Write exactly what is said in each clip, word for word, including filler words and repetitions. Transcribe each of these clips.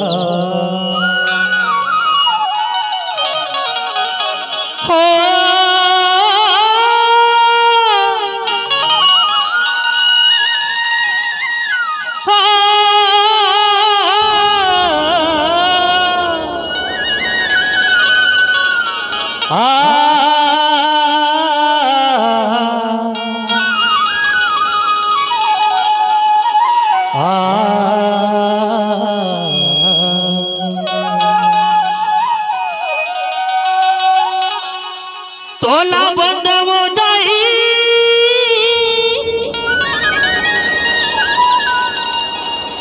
हो। तोला बंदवो दाई,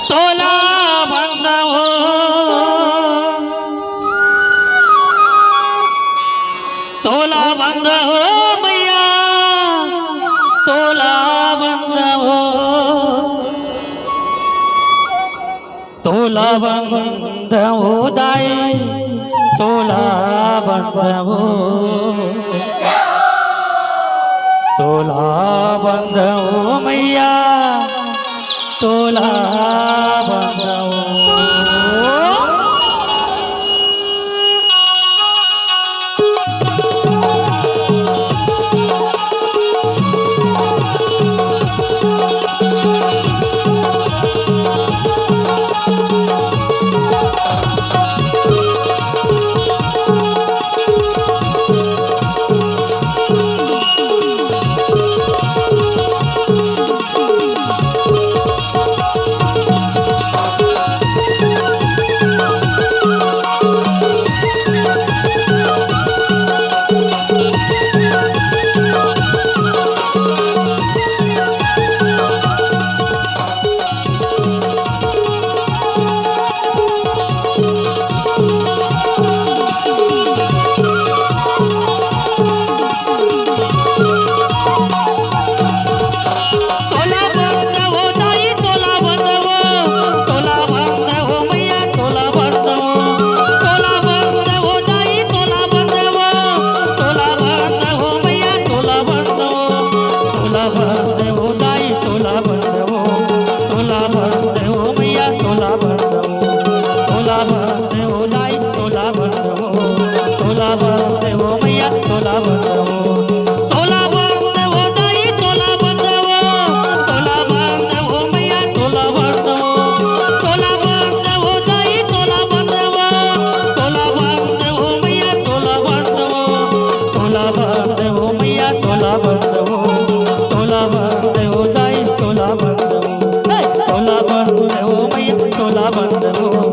तोला बंदवो, तोला बंदवो मैया, तोला बंदवो। तोला बंदवो दाई, तोला बंदवो, तोला बंदवो मैया, तोला बंदवो। तोला बंदवो दाई, तोला बंदवो, तोला बंदवो मैया, तोला बंदवो, तोला बंदवो दाई, तोला बंदवो, तोला बंदवो मैया, तोला बंदवो, तोला बंदवो दाई, तोला बंदवो, तोला बंदवो मैया, तोला बंदवो, तोला बंदवो दाई, तोला बंदवो, तोला बंदवो मैया, तोला बंदवो। तोला बंदवो दाई, तोला बंदवो, तोला बंदवो मैया, तोला बंदवो, तोला बंदवो दाई, तोला बंदवो, तोला बंदवो मैया, तोला बंदवो, तोला बंदवो मैया, तोला बंदवो, तोला बंदवो दाई, तोला बंदवो, हे, तोला बंदवो मैया, तोला बंदवो।